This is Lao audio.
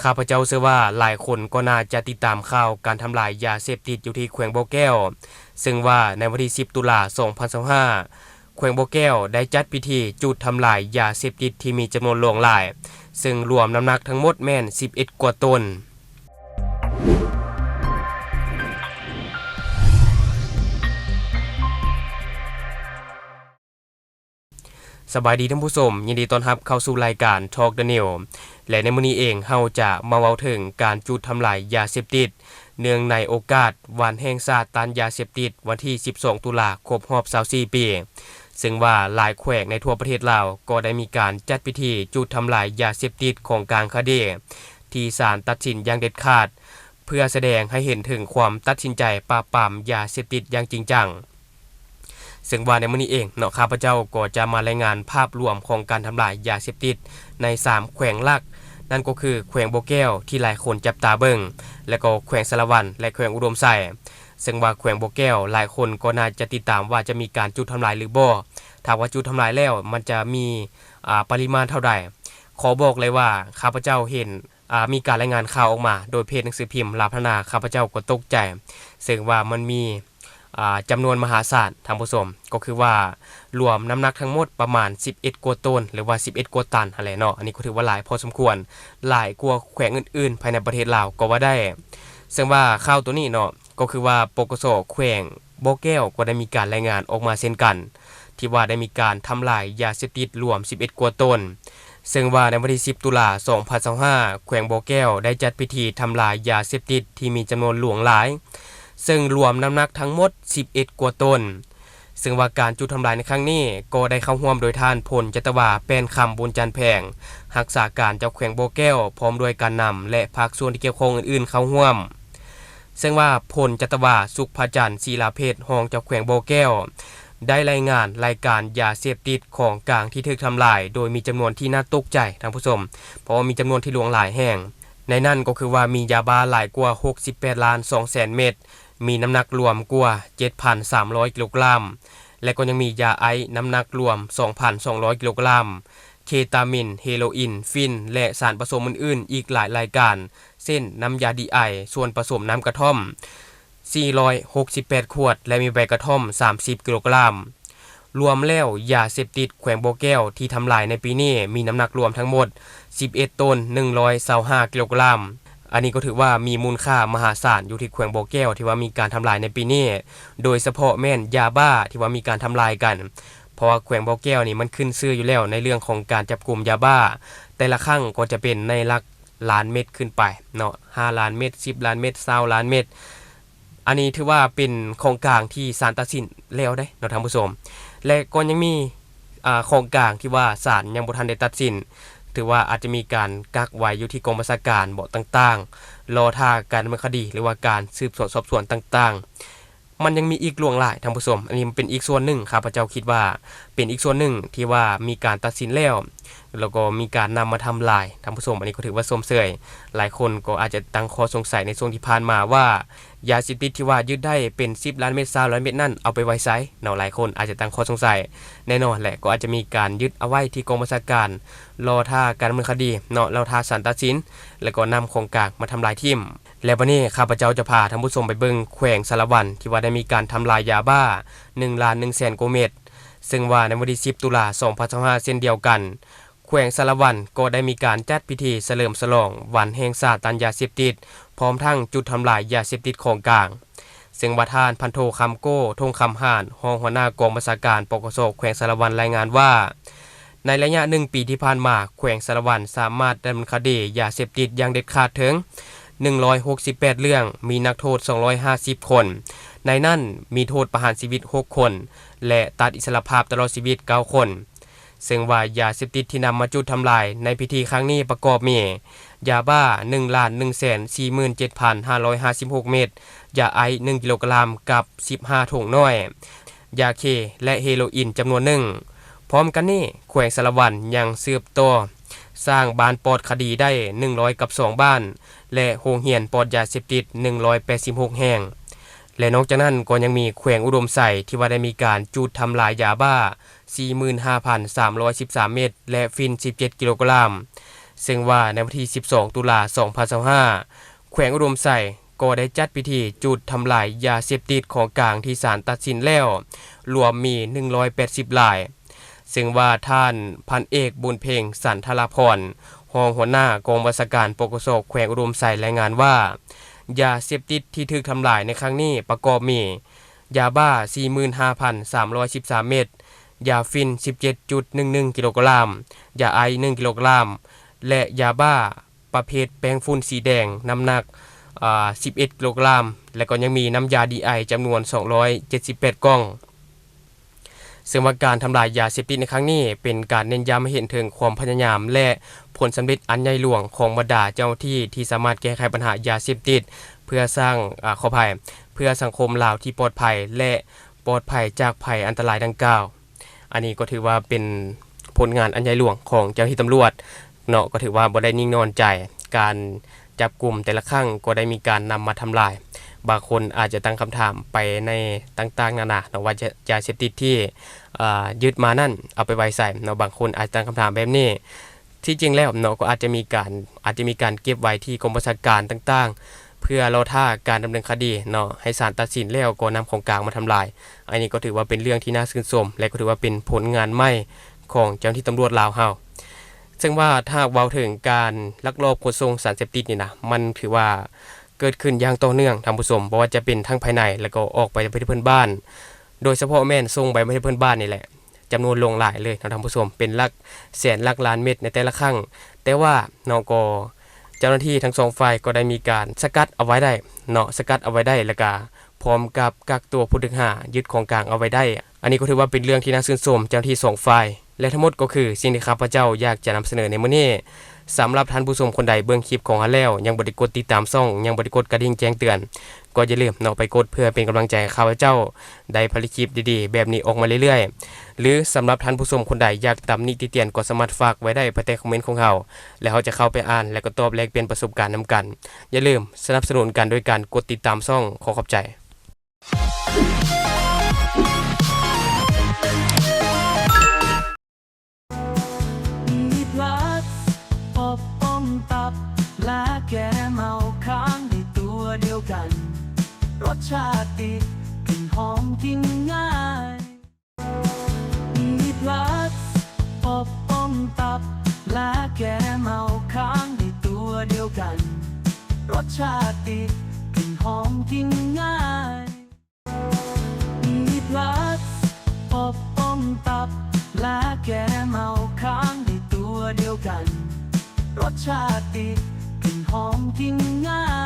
ຂ້າພະເຈົ້າເຊື່ອວ່າຫຼາຍຄົນກໍໜ້າຈະຕິດຕາມຂ່າວການທຳລາຍຢາເສບຕິດຢູ່ທີ່ແຂວງບໍ່ແກ້ວ, ເຊິ່ງວ່າໃນວັນທີສິບ ຕຸລາ ສອງພັນຊາວຫ້າ ແຂວງບໍ່ແກ້ວໄດ້ຈັດພິທີຈູດທຳລາຍຢາເສບຕິດທີ່ມີຈຳນວນຫຼວງຫຼາຍ, ເຊິ່ງລວມນ້ຳໜັກທັງໝົດແມ່ນສິບເອັດກວ່າໂຕນ. ສະບາຍດີທ່ານຜູ້ຊົມ, ຍິນດີຕ້ອນຮັບເຂົ້າສູ່ລາຍການ Talk the News ແລະ ໃນມື້ນີ້ເອງເຮົາຈະມາເວົ້າເຖິງການຈູດທຳລາຍຢາເສບຕິດ ເນື່ອງໃນໂອກາດວັນແຫ່ງຊາດຕ້ານຢາເສບຕິດ ວັນທີສິບສອງ ຕຸລາ ຄົບຮອບຊາວສີ່ປີ, ເຊິ່ງວ່າຫຼາຍແຂວງໃນທົ່ວປະເທດລາວກໍໄດ້ມີການຈັດພິທີຈູດທຳລາຍຢາເສບຕິດຂອງກາງຄະດີ ທີ່ສານຕັດສິນຢ່າງເດັດຂາດ ເພື່ອສະແດງໃຫ້ເຫັນເຖິງຄວາມຕັດສິນໃຈປາບປາມຢາເສບຕິດຢ່າງຈິງຈັງ. ເຊິ່ງວ່າໃນມື້ນີ້ເອງເນາະ ຂ້າພະເຈົ້າກໍຈະມາລາຍງານພາບລວມຂອງການທຳລາຍຢາເສບຕິດໃນສາມແຂວງຫຼັກ, ນັ້ນກໍຄືແຂວງບໍ່ແກ້ວທີ່ຫຼາຍຄົນຈັບຕາເບິ່ງ, ແລະກໍແຂວງສາລະວັນ ແລະແຂວງອຸດົມໄຊ. ເຊິ່ງວ່າແຂວງບໍ່ແກ້ວຫຼາຍຄົນກໍໜ້າຈະຕິດຕາມວ່າຈະມີການຈູດທຳລາຍຫຼືບໍ່, ຖ້າວ່າຈູດທຳລາຍແລ້ວມັນຈະມີ ອາ ປະລິມານເທົ່າໃດ. ຂໍບອກເລີຍວ່າຂ້າພະເຈົ້າເຫັນ ອາ ມີການລາຍງານຂ່າວອອກມາໂດຍເພຈໜັງສືພິມລາວພັດທະນາ, ຂ້າພະເຈົ້າກໍຕົກໃຈ, ເຊິ່ງວ່າມັນມີ ອາ ຈຳນວນມະຫາສານທ່ານຜູ້ຊົມ, ກໍຄືວ່າລວມນ້ຳໜັກທັງໝົດປະມານສິບເອັດກວ່າໂຕນ ຫຼືວ່າສິບເອັດກວ່າຕັນຫັ້ນແຫຼະເນາະ. ອັນນີ້ກໍຖືວ່າຫຼາຍພໍສົມຄວນ, ຫຼາຍກວ່າແຂວງອື່ນໆພາຍໃນປະເທດລາວກໍວ່າໄດ້. ເຊິ່ງວ່າຂ່າວໂຕນີ້ເນາະ ກໍຄືວ່າ ປກສ ແຂວງບໍ່ແກ້ວກໍໄດ້ມີການລາຍງານອອກມາເຊັ່ນກັນ ທີ່ວ່າໄດ້ມີການທຳລາຍຢາເສບຕິດລວມສິບເອັດກວ່າໂຕນ, ເຊິ່ງວ່າໃນວັນທີສິບ ຕຸລາ ສອງພັນຊາວຫ້າ ແຂວງບໍ່ແກ້ວໄດ້ຈັດພິທີທຳລາຍຢາເສບຕິດທີ່ມີຈຳນວນຫຼວງຫຼາຍ, ເຊິ່ງລວມນ້ຳໜັກທັງໝົດສິບເອັດກວ່າໂຕນ. ເຊິ່ງວ່າການຈູດທຳລາຍໃນຄັ້ງນີ້ກໍໄດ້ເຂົ້າຮ່ວມໂດຍທ່ານ ພົນຈັດຕະວາ ແປ້ນຄຳ ບຸນຈັນແພງ ຮັກສາການເຈົ້າແຂວງບໍ່ແກ້ວ ພ້ອມດ້ວຍການນຳ ແລະ ພາກສ່ວນທີ່ກ່ຽວຂ້ອງອື່ນໆເຂົ້າຮ່ວມ. ເຊິ່ງວ່າ ພົນຈັດຕະວາ ສຸກພະຈັນ ສີລາເພັດ ຮອງເຈົ້າແຂວງບໍ່ແກ້ວ ໄດ້ລາຍງານລາຍການຢາເສບຕິດຂອງກາງທີ່ຖືກທຳລາຍ ໂດຍມີຈຳນວນທີ່ໜ້າຕົກໃຈທ່ານຜູ້ຊົມ, ເພາະວ່າມີຈຳນວນທີ່ຫຼວງຫຼາຍແຮງ. ໃນນັ້ນກໍຄືວ່າມີຢາບ້າຫຼາຍກວ່າຫົກສິບແປດລ້ານສອງແສນເມັດ, ມີນ້ຳໜັກລວມກວ່າເຈັດພັນສາມຮ້ອຍກິໂລກຣາມ ແລະ ກໍຍັງມີຢາໄອສ໌ນ້ຳໜັກລວມສອງພັນສອງຮ້ອຍກິໂລກຣາມ, ເຄຕາມິນ, ເຮໂຣອິນ, ຝິ່ນ ແລະ ສານປະສົມອື່ນໆອີກຫຼາຍລາຍການ ເຊັ່ນ ນ້ຳຢາດີໄອ, ສ່ວນປະສົມນ້ຳກະທ່ອມ ສີ່ຮ້ອຍຫົກສິບແປດຂວດ ແລະ ມີໃບກະທ່ອມສາມສິບກິໂລກຣາມ. ລວມແລ້ວ ຢາເສບຕິດແຂວງບໍ່ແກ້ວທີ່ທຳລາຍໃນປີນີ້ ມີນ້ຳໜັກລວມທັງໝົດສິບເອັດໂຕນ ໜຶ່ງຮ້ອຍຊາວຫ້າກິໂລກຣາມ. ອັນນີ້ກໍຖືວ່າມີມູນຄ່າມະຫາສານຢູ່ທີ່ແຂວງບໍ່ແກ້ວ ທີ່ວ່າມີການທຳລາຍໃນປີນີ້, ໂດຍສະເພາະແມ່ນຢາບ້າທີ່ວ່າມີການທຳລາຍກັນ, ເພາະວ່າແຂວງບໍ່ແກ້ວນີ້ມັນຂຶ້ນຊື່ຢູ່ແລ້ວໃນເລື່ອງຂອງການຈັບກຸມຢາບ້າ, ແຕ່ລະຄັ້ງກໍຈະເປັນໃນຫຼັກລ້ານເມັດຂຶ້ນໄປເນາະ, ຫ້າລ້ານເມັດ, ສິບລ້ານເມັດ, ຊາວລ້ານເມັດ. ອັນນີ້ຖືວ່າເປັນຂອງກາງທີ່ສານຕັດສິນແລ້ວເດ້ເນາະທ່ານຜູ້ຊົມ, ແລະ ກໍຍັງມີ ອາ ຂອງກາງທີ່ວ່າສານຍັງບໍ່ທັນໄດ້ຕັດສິນ, ຖືວ່າອາດຈະມີການກັກໄວ້ຢູ່ທີ່ກອງບັນຊາການເບາະຕ່າງໆ, ລໍຖ້າການດຳເນີນຄະດີ ຫຼືວ່າການສືບສວນສອບສວນຕ່າງໆ. ມັນຍັງມີອີກຫຼວງຫຼາຍທ່ານຜູ້ຊົມ, ອັນນີ້ມັນເປັນອີກສ່ວນໜຶ່ງ, ຂ້າພະເຈົ້າຄິດວ່າເປັນອີກສ່ວນໜຶ່ງທີ່ວ່າມີການຕັດສິນແລ້ວ ແລ້ວກໍມີການນຳມາທຳລາຍ. ທ່ານຜູ້ຊົມ, ອັນນີ້ກໍຖືວ່າຊົມເຊີຍ. ຫຼາຍຄົນກໍອາດຈະຕັ້ງຂໍ້ສົງໄສໃນຊ່ວງທີ່ຜ່ານມາວ່າ ຢາເສບຕິດທີ່ວ່າຍຶດໄດ້ເປັນສິບລ້ານເມັດ, ຊາວລ້ານເມັດນັ້ນ ເອົາໄປໄວ້ໃສເນາະ? ຫຼາຍຄົນອາດຈະຕັ້ງຂໍ້ສົງໄສ. ແນ່ນອນແຫຼະ, ກໍອາດຈະມີການຍຶດເອົາໄວ້ທີ່ກອງບັນຊາການ, ລໍຖ້າການດຳເນີນຄະດີເນາະ, ລໍຖ້າສານຕັດສິນ, ແລ້ວກໍນຳຂອງກາງມາທຳລາຍຖິ້ມ. ແລະ ບັດນີ້ຂ້າພະເຈົ້າຈະພາທ່ານຜູ້ຊົມໄປເບິ່ງແຂວງສາລະວັນ ທີ່ວ່າໄດ້ມີການທຳລາຍຢາບ້າໜຶ່ງລ້ານໜຶ່ງແສນກວ່າເມັດ, ເຊິ່ງວ່າໃນວັນທີສິບ ຕຸລາ ສອງພັນຊາວຫ້າ ເຊັ່ນດຽວກັນ, ແຂວງສາລະວັນກໍໄດ້ມີການຈັດພິທີສະເຫຼີມສະຫຼອງວັນແຫ່ງຊາດຕ້ານຢາເສບຕິດ, ພ້ອມທັງຈຸດທຳລາຍຢາເສບຕິດຂອງກາງ. ເຊິ່ງວ່າທ່ານພັນໂທ ຄຳໂກ້ ທົ່ງຄຳຫານ ຮອງຫົວໜ້າກອງບັນຊາການ ປກສ ແຂວງສາລະວັນ ລາຍງານວ່າ ໃນໄລຍະໜຶ່ງປີທີ່ຜ່ານມາ, ແຂວງສາລະວັນສາມາດດຳເນີນຄະດີຢາເສບຕິດຢ່າງເດັດຂາດເຖິງໜຶ່ງຮ້ອຍຫົກສິບແປດເລື່ອງ, ມີນັກໂທດສອງຮ້ອຍຫ້າສິບຄົນ, ໃນນັ້ນມີໂທດປະຫານຊີວິດຫົກຄົນ ແລະ ຕັດອິດສະຫຼະພາບຕະຫຼອດຊີວິດເກົ້າຄົນ. ເຊິ່ງວ່າຢາເສບຕິດທີ່ນຳມາຈູດທຳລາຍໃນພິທີຄັ້ງນີ້ປະກອບມີ ຢາບ້າໜຶ່ງລ້ານໜຶ່ງແສນສີ່ໝື່ນເຈັດພັນຫ້າຮ້ອຍຫ້າສິບຫົກເມັດ, ຢາໄອສ໌ໜຶ່ງກິໂລກຣາມກັບສິບຫ້າຖົງນ້ອຍ, ຢາເຄ ແລະ ເຮໂຣອິນຈຳນວນໜຶ່ງ. ພ້ອມກັນນີ້, ແຂວງສາລະວັນຍັງສືບຕໍ່ສ້າງບ້ານປອດຄະດີໄດ້ໜຶ່ງຮ້ອຍກັບສອງບ້ານ ແລະ ໂຮງຮຽນປອດຢາເສບຕິດໜຶ່ງຮ້ອຍແປດສິບຫົກແຫ່ງ. ແລະ ນອກຈາກນັ້ນກໍຍັງມີແຂວງອຸດົມໄຊ ທີ່ວ່າໄດ້ມີການຈູດທຳລາຍຢາບ້າສີ່ໝື່ນຫ້າພັນສາມຮ້ອຍສິບສາມເມັດ ແລະ ຝິ່ນສິບເຈັດກິໂລກຣາມ. ເຊິ່ງວ່າໃນວັນທີສິບສອງ ຕຸລາ ສອງພັນຊາວຫ້າ ແຂວງອຸດົມໄຊກໍໄດ້ຈັດພິທີຈູດທຳລາຍຢາເສບຕິດຂອງກາງທີ່ສານຕັດສິນແລ້ວ ລວມມີໜຶ່ງຮ້ອຍແປດສິບລາຍ. ເຊິ່ງວ່າທ່ານພັນເອກ ບຸນເພັງ ສັນທະລາພອນ ຮອງຫົວໜ້າກອງບັນຊາການ ປກສ ແຂວງອຸດົມໄຊ ລາຍງານວ່າ ຢາເສບຕິດທີ່ຖືກທຳລາຍໃນຄັ້ງນີ້ປະກອບມີ ຢາບ້າ ສີ່ໝື່ນຫ້າພັນສາມຮ້ອຍສິບສາມເມັດ, ຢາຝິ່ນ ສິບເຈັດຈຸດໜຶ່ງໜຶ່ງກິໂລກຣາມ, ຢາໄອສ໌ ໜຶ່ງກິໂລກຣາມ ແລະ ຢາບ້າປະເພດແປ້ງຝຸ່ນສີແດງ ນ້ຳໜັກ ອາ ສິບເອັດກິໂລກຣາມ ແລະ ກໍຍັງມີນ້ຳຢາດີໄອ ຈຳນວນສອງຮ້ອຍເຈັດສິບແປດກ່ອງ. ເຊິ່ງວ່າການທຳລາຍຢາເສບຕິດໃນຄັ້ງນີ້ ເປັນການເນັ້ນຢ້ຳໃຫ້ເຫັນເຖິງຄວາມພະຍາຍາມ ແລະ ຜົນສຳເລັດອັນໃຫຍ່ຫຼວງຂອງບັນດາເຈົ້າໜ້າທີ່ທີ່ສາມາດແກ້ໄຂບັນຫາຢາເສບຕິດ ເພື່ອສ້າງ ອາ ຂໍອະໄພ ເພື່ອສັງຄົມລາວທີ່ປອດໄພ ແລະ ປອດໄພຈາກໄພອັນຕະລາຍດັ່ງກ່າວ. ອັນນີ້ກໍຖືວ່າເປັນຜົນງານອັນໃຫຍ່ຫຼວງຂອງເຈົ້າໜ້າທີ່ຕຳຫຼວດເນາະ, ກໍຖືວ່າບໍ່ໄດ້ນິ່ງນອນໃຈ. ການຈັບກຸມແຕ່ລະຄັ້ງກໍໄດ້ມີການນຳມາທຳລາຍ. ບາງຄົນອາດຈະຕັ້ງຄຳຖາມໄປໃນຕ່າງໆນານາເນາະ ວ່າຢາ ຢາເສບຕິດທີ່ ອ່າ ຍຶດມານັ້ນເອົາໄປໄວ້ໃສເນາະ, ບາງຄົນອາດຕັ້ງຄຳຖາມແບບນີ້. ທີ່ຈິງແລ້ວເນາະ ກໍອາດຈະມີການ ອາດຈະມີການເກັບໄວ້ທີ່ກອງບັນຊາການຕ່າງໆ ເພື່ອລໍຖ້າການດຳເນີນຄະດີເນາະ ໃຫ້ສານຕັດສິນແລ້ວກໍນຳຂອງກາງມາທຳລາຍ. ອັນນີ້ກໍຖືວ່າເປັນເລື່ອງທີ່ໜ້າຊື່ນຊົມ ແລະ ກໍຖືວ່າເປັນຜົນງານໃໝ່ຂອງເຈົ້າໜ້າທີ່ຕຳຫຼວດລາວເຮົາ. ເຊິ່ງວ່າຖ້າຫາກເວົ້າເຖິງການລັກລອບຂົນສົ່ງສານເສບຕິດນີ້ນະ ມັນຖືວ່າເກີດຂຶ້ນຢ່າງຕໍ່ເນື່ອງທ່ານຜູ້ຊົມ, ບໍ່ວ່າຈະເປັນທັງພາຍໃນ ແລະ ກໍອອກໄປປະເທດເພື່ອນບ້ານ, ໂດຍສະເພາະແມ່ນສົ່ງໄປປະເທດເພື່ອນບ້ານນີ້ແຫຼະ ຈຳນວນຫຼວງຫຼາຍເລີຍເນາະທ່ານຜູ້ຊົມ, ເປັນຫຼັກແສນຫຼັກລ້ານເມັດໃນແຕ່ລະຄັ້ງ. ແຕ່ວ່າເນາະ ກໍເຈົ້າໜ້າທີ່ທັງສອງຝ່າຍກໍໄດ້ມີການສະກັດເອົາໄວ້ໄດ້ເນາະ, ສະກັດເອົາໄວ້ໄດ້ ແລ້ວກະພ້ອມກັບກັກຕົວຜູ້ຖືກຫາ, ຍຶດຂອງກາງເອົາໄວ້ໄດ້. ອັນນີ້ກໍຖືວ່າເປັນເລື່ອງທີ່ໜ້າຊື່ນຊົມເຈົ້າໜ້າທີ່ສອງຝ່າຍ. ແລະ ທັງໝົດກໍຄືສິ່ງທີ່ຂ້າພະເຈົ້າຢາກຈະນຳສະເໜີໃນມື້ນີ້. ສຳລັບທ່ານຜູ້ຊົມຄົນໃດເບິ່ງຄລິບຂອງເຮົາແລ້ວ ຍັງບໍ່ໄດ້ກົດຕິດຕາມຊ່ອງ, ຍັງບໍ່ໄດ້ກົດກະດິ່ງແຈ້ງເຕືອນ, ກໍຢ່າລືມເນາະ ໄປກົດເພື່ອເປັນກຳລັງໃຈໃຫ້ຂ້າພະເຈົ້າໄດ້ຜະລິດຄລິບດີໆແບບນີ້ອອກມາເລື້ອຍໆ. ຫຼື ສຳລັບທ່ານຜູ້ຊົມຄົນໃດຢາກຕຳໜິຕິຕຽນ ກໍສາມາດຝາກໄວ້ໄດ້ພາຍໃຕ້ຄອມເມັນຂອງເຮົາ ແລະ ເຮົາຈະເຂົ້າໄປອ່ານ ແລະ ກໍຕອບແລກປ່ຽນປະສົບການນຳກັນ. ຢ່າລືມສະໜັບສະໜູນກັນໂດຍການກົດຕິດຕາມຊ່ອງ. ຂໍຂອບໃຈ. ມີພລັສ ປົກປ້ອງຕັບ ແລະ ແກ້ເມົາຄ້າງໃນຕົວດຽວກັນ. ລົດຊາດດີ ກິ່ນຫອມ ກິນງ່າຍ. ມີພລັສ ປົກປ້ອງຕັບ ແລະ ແກ້ເມົາຄ້າງໃນຕົວດຽວກັນ. ລົດຊາດດີ ກິ່ນຫອມ ກິນງ່າຍ. ມີພລັສ ປົກປ້ອງຕັບ ແລະ ແກ້ເມົາຄ້າງໃນຕົວດຽວກັນ. ລົດຊາດດີ ກິ່ນຫອມ ກິນງ່າຍ.